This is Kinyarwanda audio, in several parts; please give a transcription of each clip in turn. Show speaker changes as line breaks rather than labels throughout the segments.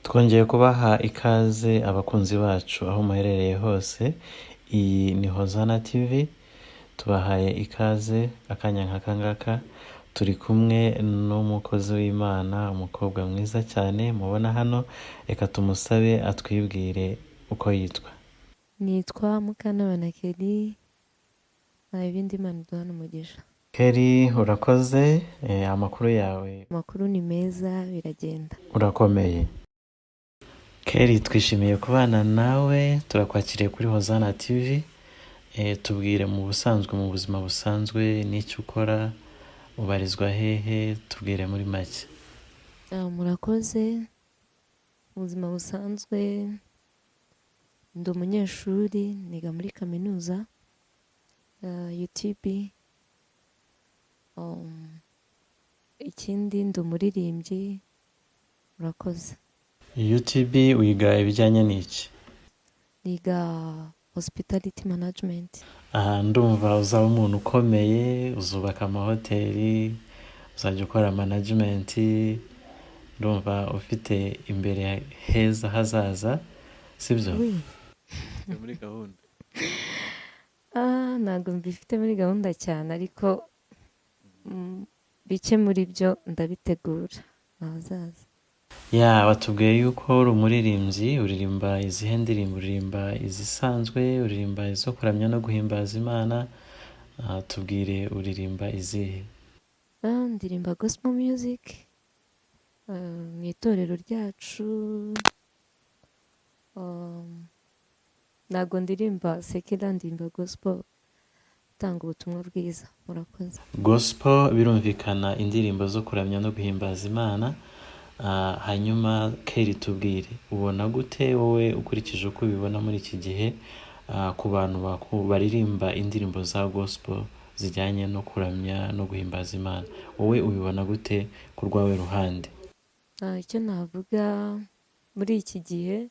Twongeye kubaha ikaze abakunzi bacu aho muherereye hose, iyi ni Hozana TV, tubahaye ikaze akanya nk'aka ngaka, turi kumwe n'umukozi w'Imana, umukobwa mwiza cyane mubona hano, reka tumusabe atwibwire uko yitwa.
Nitwa Mukantabana Kelly, nta ibindi, Imana iduhana umugisha.
Kelly, urakoze, amakuru yawe?
Amakuru ni meza, biragenda.
Urakomeye. Kelly, twishimiye kubana nawe, turakwakiriye kuri Hozana TV. Tubwire mu busanzwe, mu buzima busanzwe, n'icyo ukora, ubarizwa hehe, tubwire muri make.
Murakoze. Mu buzima busanzwe ndi umunyeshuri, niga muri kaminuza UTB. Ikindi ndi umuririmbyi. Murakoze.
UTB wiga ibijyanye n'iki?
Niga hospitality management.
Aha ndumva uzaba umuntu ukomeye, uzubaka amahoteli, uzajya ukora management, ndumva ufite imbere heza hazaza, sibyo?
Oui.
Muri gahunda.
Ntabwo mbifite muri gahunda cyane, ariko bike muri byo ndabitegura ahazaza.
Ya, watubwiye yuko uri umuririmbyi, uririmba izihe ndirimbo? Uririmba izisanzwe, uririmba izo kuramya no guhimbaza Imana? Tubwire, uririmba izihe?
Ndirimba gospel music mu itorero ryacu. Ntabwo ndirimba secular, ndirimba gospel, itanga ubutumwa bwiza. Murakoze.
Gospel birumvikana, indirimbo zo kuramya no guhimbaza Imana. Hanyuma Kelly, tubwire, ubona gute wowe ukurikije uko ubibona muri iki gihe, ku bantu baririmba indirimbo za gospel zijyanye no kuramya no guhimbaza Imana, wowe ubibona gute ku rwawe ruhande?
Icyo navuga, muri iki gihe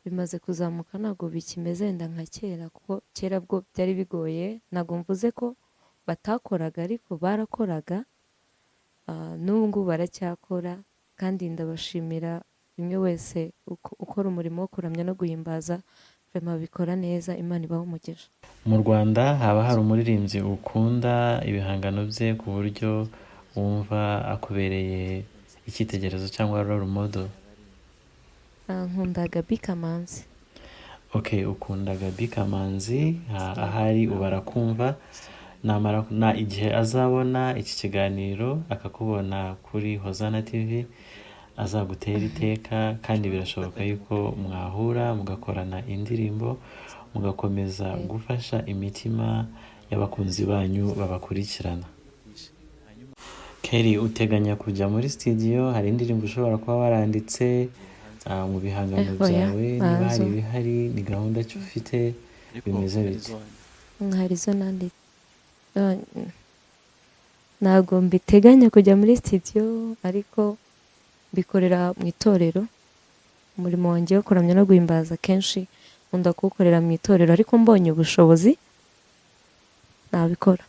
bimaze kuzamuka, ntabwo bikimeze wenda nka kera, kuko kera bwo byari bigoye. Ntabwo mvuze ko batakoraga, ariko barakoraga. N'ubu ngubu baracyakora, kandi ndabashimira bimwe wese ukora umurimo wo kuramya no guhimbaza, vraiment babikora neza, Imana ibahe umugisha.
Mu Rwanda haba hari umuririmbyi ukunda ibihangano bye ku buryo wumva akubereye icyitegererezo cyangwa role model?
Nkunda Gaby Kamanzi.
Okay, ukunda Gaby Kamanzi. Ahari ubu arakumva, namara na igihe azabona iki kiganiro akakubona kuri Hozana TV, azagutera iteka, kandi birashoboka yuko mwahura mugakorana indirimbo, mugakomeza gufasha imitima y'abakunzi banyu babakurikirana. Kelly, uteganya kujya muri studio? Hari indirimbo ushobora kuba waranditse mu bihangano
Oya,
byawe? Niba hari
ntazo.
ibihari, ni gahunda ki ufite, bimeze bite?
Hari izo nanditse. Ntabwo mbiteganya kujya muri studio, ariko mbikorera mu itorero. Umurimo wanjye wo kuramya no guhimbaza kenshi nkunda kuwukorera mu itorero, ariko mbonye ubushobozi nabikora.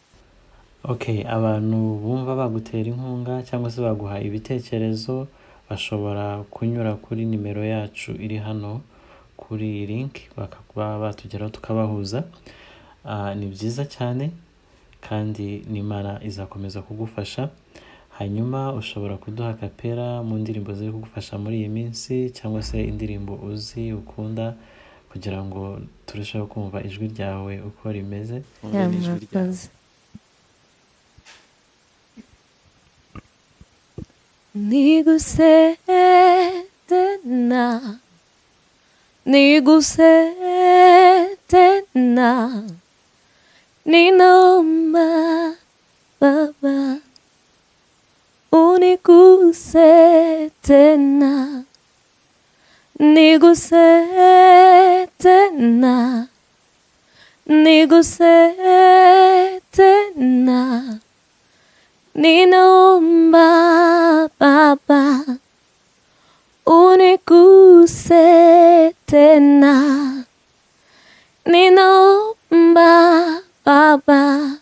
Okay, abantu bumva bagutera inkunga cyangwa se baguha ibitekerezo bashobora kunyura kuri nimero yacu iri hano kuri iyi link, bakaba batugeraho tukabahuza. Ni byiza cyane, kandi n'Imana izakomeza kugufasha. Hanyuma ushobora kuduha a cappella mu ndirimbo ziri kugufasha muri iyi minsi, cyangwa se indirimbo uzi ukunda, kugira ngo turusheho kumva ijwi ryawe uko rimeze.
Ya, murakoze. Niguse tena, niguse tena, ninaomba Baba uniguse tena, niguse tena, niguse tena, ninaomba Baba uniguse tena, ninaomba Baba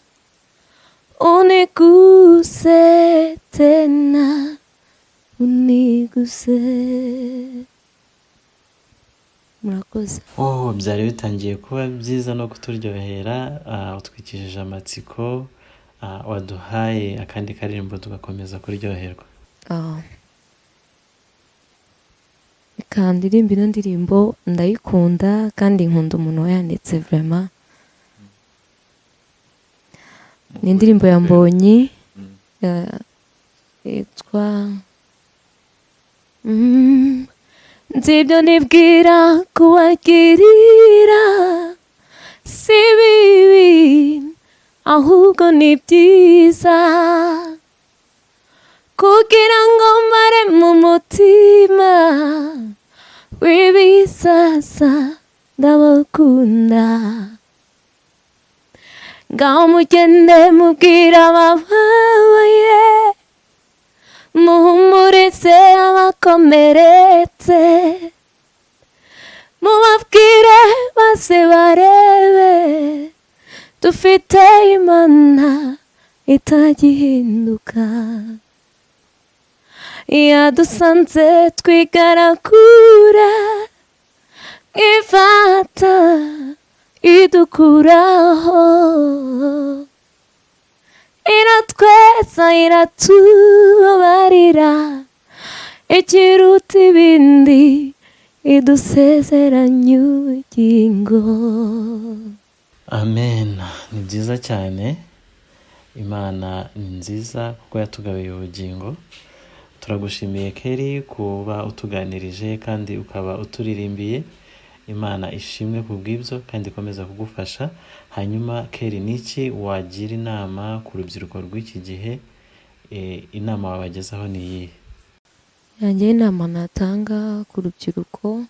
uniguse tena, uniguse. Murakoze.
Oh, byari bitangiye kuba byiza no kuturyohera, utwikishije amatsiko, waduhaye akandi karirimbo tugakomeza kuryoherwa.
Reka ndirimbe ino ndirimbo, ndayikunda kandi nkunda umuntu wayanditse vraiment. Ni indirimbo ya Mbonyi yitwa Nzi ibyo nibwira kubagirira si bibi ahubwo ni byiza, kugira ngo mare mu mutima w'ibisasa ndabakunda. Ngaho mugende mubwira abababaye, muhumurize abakomeretse, mubabwire maze barebe dufite Imana itagihinduka. Yadusanze twigaragura nk'ifata idukuraho, iratweza iratubabarira, ikiruta ibindi idusezeranya ubugingo.
Amen. Ni byiza cyane. Imana ni nziza kuko yatugabiye ubugingo. Turagushimiye Kelly kuba utuganirije kandi ukaba uturirimbiye. Imana ishimwe ku bw'ibyo kandi ikomeza kugufasha. Hanyuma Kelly, ni iki wagira inama ku rubyiruko rw'iki gihe? Inama wabagezaho ni iyihe?
Yanjye inama natanga ku rubyiruko,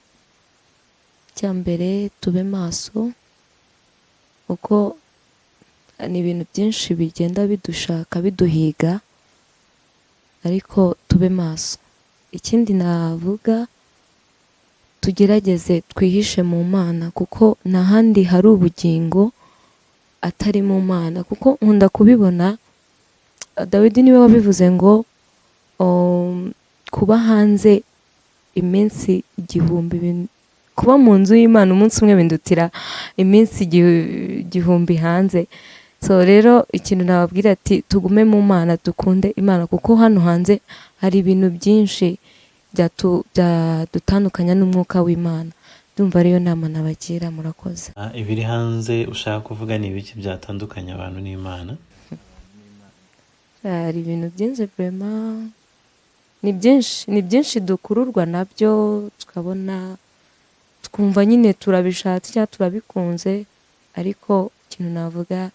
cya mbere tube maso, kuko ni ibintu byinshi bigenda bidushaka biduhiga, ariko tube maso. Ikindi navuga, tugerageze twihishe mu Mana, kuko nta handi hari ubugingo atari mu Mana. Kuko nkunda kubibona, Dawidi niwe wabivuze ngo kuba hanze iminsi 1000, kuba mu nzu y'Imana umunsi umwe bindutira iminsi 1000 hanze. So rero ikintu nababwira ati tugume mu Mana, dukunde Imana, kuko hano hanze hari ibintu byinshi byadutandukanya n'umwuka w'Imana. Ndumva ariyo nama nabagira. Murakoze.
Ibiri hanze ushaka kuvuga ni ibiki byatandukanya abantu n'Imana?
Hari ibintu byinshi vraiment, ni byinshi, ni byinshi dukururwa nabyo, tukabona twumva nyine turabishatse cyangwa turabikunze, ariko ikintu navuga,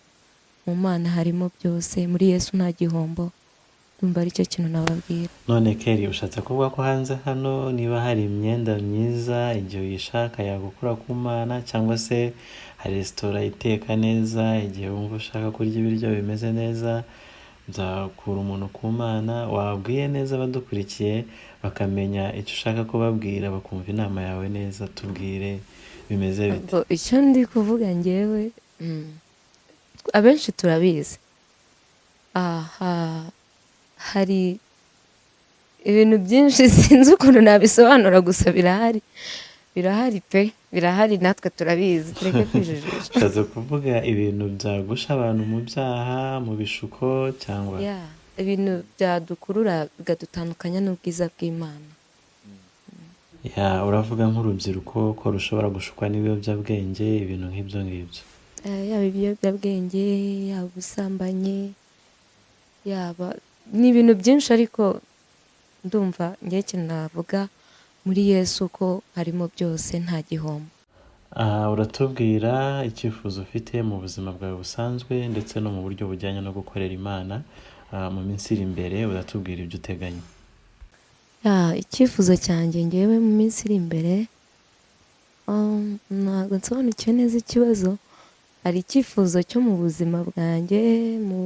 mu Mana harimo byose, muri Yesu nta gihombo. Ndumva aricyo kintu nababwira.
None Kelly, ushatse kuvuga ko hanze hano niba hari imyenda myiza igihe uyishaka yagukura ku Mana, cyangwa se hari resitora iteka neza igihe wumva ushaka kurya ibiryo bimeze neza byakura umuntu ku Mana? Wabwiye neza abadukurikiye bakamenya icyo ushaka kubabwira, bakumva inama yawe neza. Tubwire bimeze bite?
Ubwo icyo ndi kuvuga ngewe, abenshi turabizi, aha hari ibintu byinshi, sinzi ukuntu nabisobanura, gusa birahari, birahari pe, birahari, natwe turabizi, tureke kwijijisha.
Ushatse kuvuga ibintu byagusha abantu mu byaha, mu bishuko, cyangwa?
Yeah, ibintu byadukurura bikadutandukanya n'ubwiza bw'Imana.
Yeah, uravuga nk'urubyiruko ko rushobora gushukwa n'ibiyobyabwenge, ibintu nk'ibyo ngibyo.
Yaba ibiyobyabwenge, yaba ubusambanyi, yaba ni ibintu byinshi, ariko ndumva ngewe ikintu navuga, muri Yesu ko harimo byose, nta gihombo.
Uratubwira icyifuzo ufite mu buzima bwawe busanzwe ndetse no mu buryo bujyanye no gukorera Imana. Mu minsi iri imbere uratubwira ibyo uteganya.
Yeah, icyifuzo cyanjye ngewe mu minsi iri imbere, ntabwo nsobanukiwe neza ikibazo. Hari icyifuzo cyo mu buzima bwanjye mu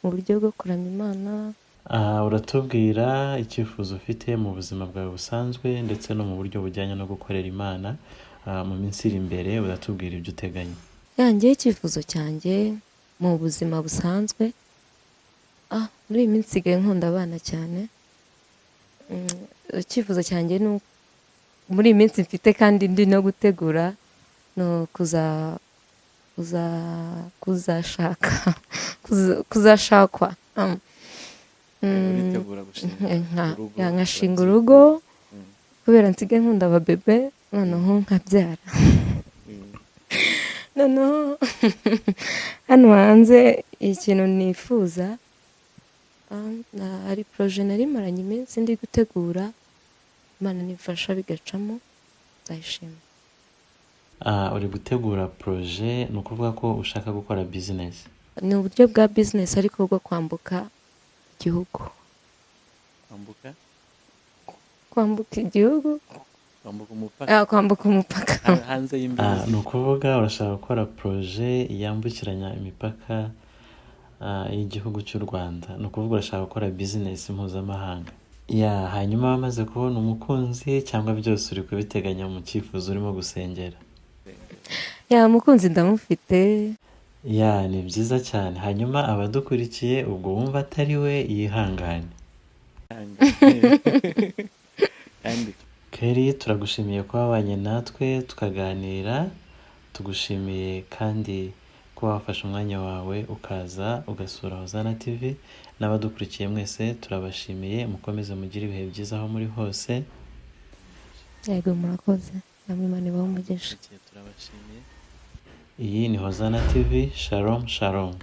buryo bwo kuramya Imana.
Uratubwira icyifuzo ufite mu buzima bwawe busanzwe ndetse no mu buryo bujyanye no gukorera Imana. Mu minsi iri imbere uratubwira ibyo uteganya.
Yeah, ngewe icyifuzo cyanjye mu buzima busanzwe, muri iyi minsi nsigaye nkunda abana cyane. Icyifuzo cyanjye ni Muri iyi minsi mfite kandi ndi no gutegura ni kuzashaka, kuzashakwa.
Uritegura gushinga urugo,
nkashinga
urabyifuza.
urugo kubera nsigaye nkunda ababebe, noneho nkabyara. Noneho hano hanze ikintu nifuza, hari projet nari maranye iminsi ndi gutegura. Imana nifasha bigacamo, nzayishima.
Uri gutegura projet, ni ukuvuga ko ushaka gukora business?
Ni uburyo bwa business ariko bwo kwambuka igihugu.
Kwambuka?
Kwambuka igihugu.
Kwambuka umupaka.
Kwambuka umupaka.
Hanze y'imbibi.
Ni ukuvuga urashaka gukora projet yambukiranya imipaka y'igihugu cy'u Rwanda, ni ukuvuga urashaka gukora business mpuzamahanga. Ya, hanyuma wamaze kubona umukunzi cyangwa byose uri kubiteganya mu cyifuzo urimo gusengera?
Ya, umukunzi ndamufite.
Ya, ni byiza cyane. Hanyuma abadukurikiye, ubwo wumva atari we yihangane.
Kandi
Kelly, turagushimiye kuba wabanye natwe tukaganira. Tugushimiye kandi kuba wafashe umwanya wawe ukaza ugasura Hozana TV. N'abadukurikiye mwese turabashimiye. Mukomeze mugire ibihe byiza aho muri hose.
Yego, murakoze namwe, Imana ibahe umugisha.
Turabashimiye.
Iyi ni Hozana TV. Shalom shalom.